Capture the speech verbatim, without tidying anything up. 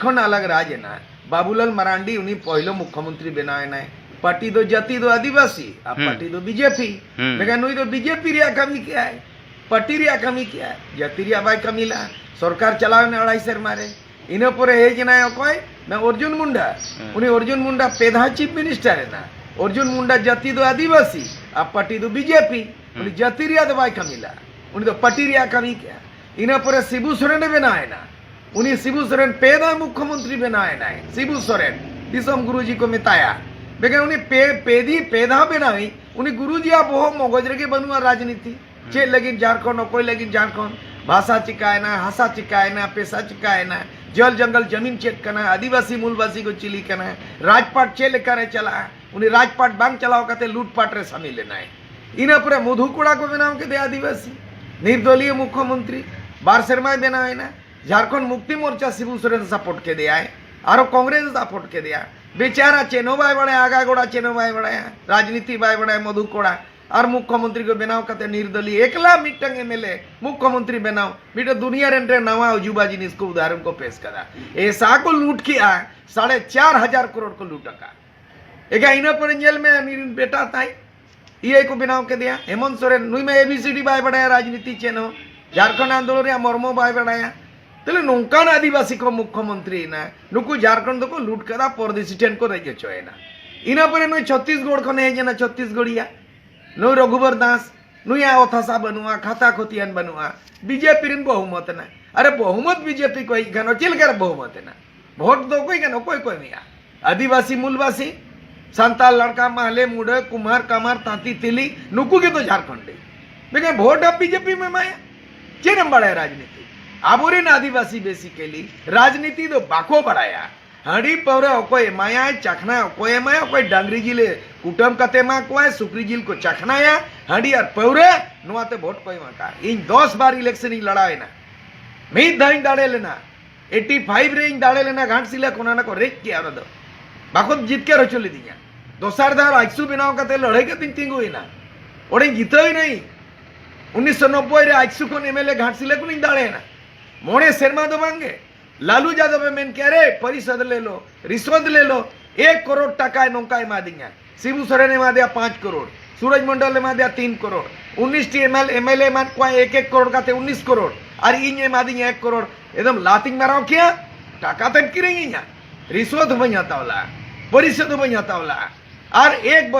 ᱠᱷᱚᱱ ᱟᱞᱟᱜᱽ ᱨᱟᱡᱽ ᱮᱱᱟ᱾ ᱵᱟᱵᱩᱞᱟᱞ ᱢᱟᱨᱟᱱᱰᱤ ᱩᱱᱤ ᱯᱚᱭᱞᱚ ᱢᱩᱠᱷᱭᱚᱢᱚᱱᱛᱨᱤ ᱵᱮᱱᱟᱣ ᱮᱱᱟᱭ᱾ ᱯᱟᱨᱴᱤ ᱫᱚ ᱡᱟᱹᱛᱤ ᱫᱚ ᱟᱹᱫᱤᱵᱟᱹᱥᱤ ᱟᱨ ᱦᱩᱸ᱾ ᱯᱟᱨᱴᱤ ᱫᱚ ᱵᱤᱡᱮᱯᱤ᱾ ᱦᱩᱸ᱾ ᱢᱮᱱᱠᱷᱟᱱ ᱱᱩᱭ ᱫᱚ ᱵᱤᱡᱮᱯᱤ ᱨᱮᱭᱟᱜ ᱠᱟᱹᱢᱤ ᱠᱮᱜᱼᱟᱭ, ᱯᱟᱨᱴᱤ ᱨᱮᱭᱟᱜ ᱠᱟᱹᱢᱤ ᱠᱮᱜᱼᱟᱭ, ᱡᱟᱹᱛᱤ ᱨᱮᱭᱟᱜ ᱵᱟᱭ ᱠᱟᱹᱢᱤ ᱞᱮᱜᱼᱟ᱾ ᱥᱚᱨᱠᱟᱨ ᱪᱟᱞᱟᱣ ᱮᱱᱟ ᱟᱲᱟᱭ ᱥᱮᱨᱢᱟ ᱨᱮ᱾ ᱤᱱᱟᱹ ᱯᱚᱨᱮ ᱦᱮᱡ ᱮᱱᱟᱭ ᱚᱠᱚᱭ? ᱢᱮ ᱚᱨᱡᱩᱱ ᱢᱩᱱᱰᱟ᱾ ᱦᱩᱸ᱾ ᱩᱱᱤ ᱚᱨᱡᱩᱱ ᱢᱩᱱᱰᱟ ᱯᱮ ᱫᱷᱟᱣ ᱪᱤᱯ ᱢᱤᱱᱤᱥᱴᱟᱨ ᱮᱱᱟ᱾ ᱚᱨᱡᱩᱱ ᱢᱩᱱᱰᱟ ᱡᱟᱹᱛᱤ ᱫᱚ ᱟᱹᱫᱤᱵᱟᱹᱥᱤ ᱟᱨ ᱯᱟᱨᱴᱤ ᱫᱚ ᱵᱤᱡᱮᱯᱤ᱾ ᱩᱱᱤ ᱦᱩᱸ᱾ ᱡᱟᱹᱛᱤ ᱨᱮᱭᱟᱜ ᱫᱚ ᱵᱟᱭ ᱠᱟᱹᱢᱤ ᱞᱮᱜᱼᱟ, ᱩᱱᱤ ᱫᱚ ᱯᱟᱨᱴᱤ ᱨᱮᱭᱟᱜ ᱠᱟᱹᱢᱤ ᱠᱮᱜᱼᱟ᱾ ᱤᱱᱟᱹ ᱯᱚᱨᱮ ᱥᱤᱵᱩ ᱥᱚᱨᱮᱱᱮ ᱵᱮᱱᱟᱣ ᱮᱱᱟ᱾ ᱩᱱᱤ ᱥᱤᱵᱩ ᱥᱚᱨᱮᱱ ᱯᱮ ᱫᱷᱟᱣ ᱢᱩᱠᱷᱭᱚᱢᱚᱱᱛᱨᱤ ᱵᱮᱱᱟᱣ ᱮᱱᱟᱭ᱾ ᱥᱤᱵᱩ ᱥᱚᱨᱮᱱ, ᱫᱤᱥᱚᱢ ᱜᱩᱨᱩᱡᱤ ᱠᱚ ᱢᱮᱛᱟᱭᱟ᱾ ᱵᱮᱜᱮ ᱩᱱᱤ ᱯᱮ, ᱯᱮ ᱫᱤ, ᱯᱮ ᱫᱷᱟᱣ ᱵᱮᱱᱟᱣᱤᱡ, ᱩᱱᱤ ᱜᱩᱨᱩᱡᱤᱭᱟᱜ ᱵᱚᱦᱚᱜ ᱢᱚᱜᱚᱡ ᱨᱮᱜᱮ ᱵᱟᱹᱱᱩᱜᱼᱟ ᱨᱟᱡᱽᱱᱤᱛᱤ᱾ ᱦᱩᱸ᱾ ᱪᱮᱫ ᱞᱟᱹᱜᱤᱫ ᱡᱷᱟᱲᱠᱷᱚᱸᱰ, ᱚᱠᱚᱭ ᱞᱟᱹᱜᱤᱫ ᱡᱷᱟᱲᱠᱷᱚᱸᱰ? ᱵᱷᱟᱥᱟ ᱪᱤᱠᱟᱭᱮᱱᱟ, ᱦᱟᱥᱟ ᱪᱤᱠᱟᱭᱮᱱᱟ, ᱯᱮᱥᱟ ᱪᱤᱠᱟᱭᱮᱱᱟ, ᱡᱚᱞ ᱡᱚᱝᱜᱚᱞ ᱡᱟᱢᱤᱱ ᱪᱮᱫ ᱠᱟᱱᱟ, ᱟᱹᱫᱤᱵᱟᱹᱥᱤ ᱢᱩᱞᱵᱟᱹᱥᱤ ᱠᱚ ᱪᱤᱞᱤ ᱠᱟᱱᱟ, ᱨᱟᱡᱽᱯᱟᱴ ᱪᱮᱫ ᱞᱮᱠᱟᱨᱮ ᱪᱟᱞᱟᱜᱼᱟ? ᱩᱱᱤ ᱨᱟᱡᱽᱯᱟᱴ ᱵᱟᱝ ᱪᱟᱞᱟᱣ ᱠᱟᱛᱮ ᱞᱩᱴᱯᱟᱴ ᱨᱮ ᱥᱟᱢᱤᱞ ᱮᱱᱟᱭ᱾ ᱤᱱᱟᱹ ᱯᱚᱨᱮ ᱢᱚᱫᱷᱩ ᱠᱚᱲᱟ ᱠᱚ ᱵᱮᱱᱟᱣ ᱠᱮᱫᱮᱭᱟ ᱟᱹᱫᱤᱵᱟᱹᱥᱤ, ᱱᱤᱨᱫᱚᱞᱤᱭᱚ ᱢᱩᱠᱷᱭᱚᱢᱚᱱᱛᱨᱤ᱾ ᱵᱟᱨ ᱥᱮᱨᱢᱟᱭ ᱵᱮᱱᱟᱣ ᱮᱱᱟ᱾ ᱡᱷᱟᱲᱠᱷᱚᱸᱰ ᱢᱩᱠᱛᱤ ᱢᱳᱨᱪᱟ ᱥᱤᱵᱩ ᱥᱚᱨᱮᱱ ᱥᱟᱯᱳᱨᱴ ᱠᱮᱫᱮᱭᱟᱭ, ᱟᱨᱚ ᱠᱚᱝᱜᱨᱮᱥ ᱥᱟᱯᱳᱨᱴ ᱠᱮᱫᱮᱭᱟ᱾ ᱵᱮᱪᱟᱨᱟ ᱪᱮᱫ ᱦᱚᱸ ᱵᱟᱭ ᱵᱟᱲᱟᱭᱟ, ᱟᱜᱟ ᱜᱚᱲᱟ ᱪᱮᱫ ᱦᱚᱸ ᱵᱟᱭ ᱵᱟᱲᱟᱭᱟ, ᱨᱟᱡᱽᱱᱤᱛᱤ ᱵᱟᱭ ᱵᱟᱲᱟᱭᱟ ᱢᱚᱫᱷᱩ ᱠᱚᱲᱟ᱾ ᱟᱨ ᱢᱩᱠᱷᱭᱚᱢᱚᱱᱛᱨᱤ ᱠᱚ ᱵᱮᱱᱟᱣ ᱠᱟᱛᱮ ᱱᱤᱨᱫᱚᱞᱤᱭᱚ ᱮᱠᱞᱟ ᱢᱤᱫᱴᱟᱝ ᱮᱢᱮᱞᱮ ᱢᱩᱠᱷᱭᱚᱢᱚᱱᱛᱨᱤ ᱵᱮᱱᱟᱣ, ᱢᱤᱫᱴᱟᱝ ᱫᱩᱱᱤᱭᱟᱹ ᱨᱮᱱ ᱴᱷᱮᱱ ᱱᱟᱣᱟ ᱚᱡᱩᱵᱟ ᱡᱤᱱᱤᱥ ᱠᱚ ᱩᱫᱟᱦᱚᱨᱚᱱ ᱠᱚ ᱯᱮᱥ ᱠᱟᱫᱟ᱾ ᱮᱥᱟ ᱠᱚ ᱞᱩᱴ ᱠᱮᱜᱼᱟ, ᱥᱟᱲᱮ ᱪᱟᱨ ᱦᱟᱡᱟᱨ ᱠᱨᱳᱲ ᱠᱚ ᱞᱩᱴ ᱟᱠᱟᱫ᱾ ᱮᱜᱟ ᱤᱱᱟᱹ ᱯᱚᱨᱮ ᱧᱮᱞ ᱢᱮ ᱩᱱᱤ ᱨᱮᱱ ᱵᱮᱴᱟ ᱛᱟᱭ ᱤᱭᱟᱹ ᱠᱚ ᱵᱮᱱᱟᱣ ᱠᱮᱫᱮᱭᱟ, ᱦᱮᱢᱚᱱᱛ ᱥᱚᱨᱮᱱ᱾ ᱱᱩᱭ ᱢᱟ ᱮ ᱵᱤ ᱥᱤ ᱰᱤ ᱵᱟᱭ ᱵᱟᱲᱟᱭᱟ, ᱨᱟᱡᱽᱱᱤᱛᱤ ᱪᱮᱫ ᱦᱚᱸ, ᱡᱷᱟᱲᱠᱷᱚᱸᱰ ᱟᱱᱫᱳᱞᱚᱱ ᱨᱮᱭᱟᱜ ᱢᱚᱨᱢᱚ ᱵᱟᱭ ᱵᱟᱲᱟᱭᱟ᱾ ᱛᱟᱦᱞᱮ ᱱᱚᱝᱠᱟᱱ ᱟᱹᱫᱤᱵᱟᱹᱥᱤ ᱠᱚ ᱢᱩᱠᱷᱭᱚᱢᱚᱱᱛᱨᱤ ᱮᱱᱟ, ᱱᱩᱠᱩ ᱡᱷᱟᱲᱠᱷᱚᱸᱰ ᱫᱚᱠᱚ ᱞᱩᱴ ᱠᱟᱫᱟ, ᱯᱚᱨᱫᱮᱥᱤ ᱴᱷᱮᱱ ᱠᱚ ᱨᱮᱡ ᱦᱚᱪᱚᱭᱮᱱᱟ᱾ ᱤᱱᱟᱹ ᱯᱚᱨᱮ ᱱᱩᱭ ᱪᱷᱚᱛᱤᱥᱜᱚᱲ ᱠᱷᱚᱱᱮ ᱦᱮᱡ ᱮᱱᱟ, ᱪᱷᱚᱛᱤᱥᱜᱚᱲᱤᱭᱟ᱾ ᱱᱩᱭ ᱨᱚᱜᱷᱩᱵᱚᱨ ᱫᱟᱥ, ᱱᱩᱭᱟᱜ ᱚᱛ ᱦᱟᱥᱟ ᱵᱟᱹᱱᱩᱜᱼᱟ, ᱠᱷᱟᱛᱟ ᱠᱷᱚᱛᱤᱭᱟᱱ ᱵᱟᱹᱱᱩᱜᱼᱟ, ᱵᱤᱡᱮᱯᱤ ᱨᱮᱱ ᱵᱚᱦᱩᱢᱚᱛ ᱮᱱᱟ᱾ ᱟᱨᱮ, ᱵᱚᱦᱩᱢᱚᱛ ᱵᱤᱡᱮᱯᱤ ᱠᱚ ᱦᱮᱡ ᱠᱷᱟᱱ ᱪᱮᱫ ᱞᱮᱠᱟᱨᱮ ᱵᱚᱦᱩᱢᱚᱛ ᱮᱱᱟ? ᱵᱷᱳᱴ ᱫᱚ ᱚᱠᱚᱭ ᱠᱟᱱᱟ, ᱚᱠᱚᱭ ᱠᱚ ᱮᱢᱮᱜᱼᱟ? ᱟᱹᱫᱤᱵᱟᱹᱥᱤ ᱢᱩᱞᱵᱟᱹᱥᱤ, ᱥᱟᱱᱛᱟᱲ ᱞᱟᱲᱠᱟ, ᱢᱟᱦᱞᱮ, ᱢᱩᱰᱟᱹ, ᱠᱩᱢᱟᱨ, ᱠᱟᱢᱟᱨ, ᱛᱟᱸᱛᱤ, ᱛᱤᱞᱤ, ᱱᱩᱠᱩ ᱜᱮᱛᱚ ᱡᱷᱟᱲᱠᱷᱚᱸᱰᱤ᱾ ᱢᱮᱱᱠᱷᱟᱱ ᱵᱷᱳᱴ ᱟᱯ ᱵᱤᱡᱮᱯᱤ ᱮᱢᱟᱭᱟ᱾ ᱪᱮᱫ ᱮᱢ ᱵᱟᱲᱟᱭᱟ ᱨᱟᱡᱽᱱᱤᱛᱤ? ᱟᱵᱚᱨᱮᱱ ᱟᱹᱫᱤᱵᱟᱹᱥᱤ basically ᱨᱟᱡᱽᱱᱤᱛᱤ ᱫᱚ ᱵᱟᱠᱚ ᱵᱟᱲᱟᱭᱟ᱾ ᱦᱟᱺᱰᱤ ᱯᱟᱹᱣᱨᱟᱹ ᱚᱠᱚᱭ ᱮᱢᱟᱭᱟᱭ, ᱪᱟᱠᱷᱱᱟ ᱚᱠᱚᱭ ᱮᱢᱟᱭᱟ, ᱚᱠᱚᱭ ᱰᱟᱝᱨᱤ ᱡᱤᱞᱮ ᱠᱩᱴᱟᱹᱢ ᱠᱟᱛᱮ ᱮᱢᱟ ᱠᱚᱣᱟᱭ, ᱥᱩᱠᱨᱤ ᱡᱤᱞ ᱠᱚ ᱪᱟᱠᱷᱱᱟᱭᱟ, ᱦᱟᱺᱰᱤ ᱟᱨ ᱯᱟᱹᱣᱨᱟᱹ, ᱱᱚᱣᱟᱛᱮ ᱵᱷᱳᱴ ᱠᱚ ᱮᱢᱟ ᱠᱟᱜᱼᱟ᱾ ᱤᱧ ᱫᱚᱥ ᱵᱟᱨ election ᱤᱧ ᱞᱟᱲᱟᱣ ᱮᱱᱟ, ᱢᱤᱫ ᱫᱷᱟᱣ ᱤᱧ ᱫᱟᱲᱮ ᱞᱮᱱᱟ᱾ ᱮᱭᱤᱴᱤ ᱯᱷᱟᱭᱤᱵᱷ ᱨᱮ ᱤᱧ ᱫᱟᱲᱮ ᱞᱮᱱᱟ ᱜᱷᱟᱴᱥᱤᱞᱟᱹ ᱠᱷᱚᱱ, ᱚᱱᱟ ᱠᱚ ᱨᱮᱡ ᱠᱮᱜᱼᱟ, ᱚᱱᱟ ᱫᱚ ᱵᱟᱠᱚ ᱡᱤᱛᱠᱟᱹᱨ ᱦᱚᱪᱚ ᱞᱤᱫᱤᱧᱟ᱾ ᱫᱚᱥᱟᱨ ᱫᱷᱟᱣ ᱟᱡᱥᱩ ᱵᱮᱱᱟᱣ ᱠᱟᱛᱮ ᱞᱟᱹᱲᱦᱟᱹᱭ ᱠᱟᱛᱮᱧ ᱛᱤᱸᱜᱩᱭᱮᱱᱟ, ᱚᱸᱰᱮᱧ ᱡᱤᱛᱟᱹᱣ ᱮᱱᱟᱹᱧ᱾ ᱩᱱᱤᱥᱥᱚ ᱱᱚᱵᱵᱳᱭ ᱨᱮ ᱟᱡᱥᱩ ᱠᱷᱚᱱ ᱮᱢ ᱮᱞ ᱮ ᱜᱷᱟᱴᱥᱤᱞᱟᱹ ᱠᱷᱚᱱᱤᱧ ᱫᱟᱲᱮᱭᱮᱱᱟ᱾ ᱢᱚᱬᱮ ᱥᱮᱨᱢᱟ ᱫᱚ ᱵᱟᱝᱜᱮ, ᱞᱟᱞᱩ ᱡᱟᱫᱚᱵ ᱮ ᱢᱮᱱ ᱠᱮᱭᱟ, ᱨᱮ ᱯᱚᱨᱤᱥᱚᱫ ᱞᱮ ᱞᱚ, ᱨᱤᱥᱣᱚᱛ ᱞᱮ ᱞᱚ, ᱮᱠ ᱠᱚᱨᱳᱲ ᱴᱟᱠᱟᱭ ᱱᱚᱝᱠᱟᱭ ᱮᱢᱟ ᱫᱤᱧᱟ, ᱥᱤᱵᱩ ᱥᱚᱨᱮᱱ ᱮᱢᱟ ᱫᱮᱭᱟ ᱯᱟᱸᱪ ᱠᱚᱨᱳᱲ, ᱥᱩᱨᱚᱡᱽ ᱢᱚᱱᱰᱚᱞ ᱮᱢᱟ ᱫᱮᱭᱟ ᱛᱤᱱ ᱠᱚᱨᱳᱲ, ᱩᱱᱤᱥ ᱴᱤ ᱮᱢ ᱮᱞ ᱮ ᱮᱢᱟᱱ ᱠᱚᱣᱟ ᱮᱠ ᱮᱠ ᱠᱚᱨᱳᱲ ᱠᱟᱛᱮ ᱩᱱᱤᱥ ᱠᱚᱨᱳᱲ, ᱟᱨ ᱤᱧ ᱮᱢᱟ ᱫᱤᱧᱟ ᱮᱠ ᱠᱚᱨᱳᱲ᱾ ᱮᱠᱫᱚᱢ ᱞᱟᱛᱤᱧ ᱢᱟᱨᱟᱣ ᱠᱮᱭᱟ, ᱴᱟᱠᱟ ᱛᱮᱢ ᱠᱤᱨᱤᱧᱤᱧᱟ, ᱨᱤᱥᱣᱚᱛ ᱦᱚᱸ ᱵᱟᱹᱧ ᱦᱟᱛᱟᱣ ᱞᱟᱜᱼᱟ, ᱯᱚᱨᱤᱥᱚᱫ ᱦᱚᱸ ᱵᱟᱹᱧ ᱦᱟᱛᱟᱣ ᱞᱟᱜᱼᱟ᱾ ᱟᱨ ᱮᱠ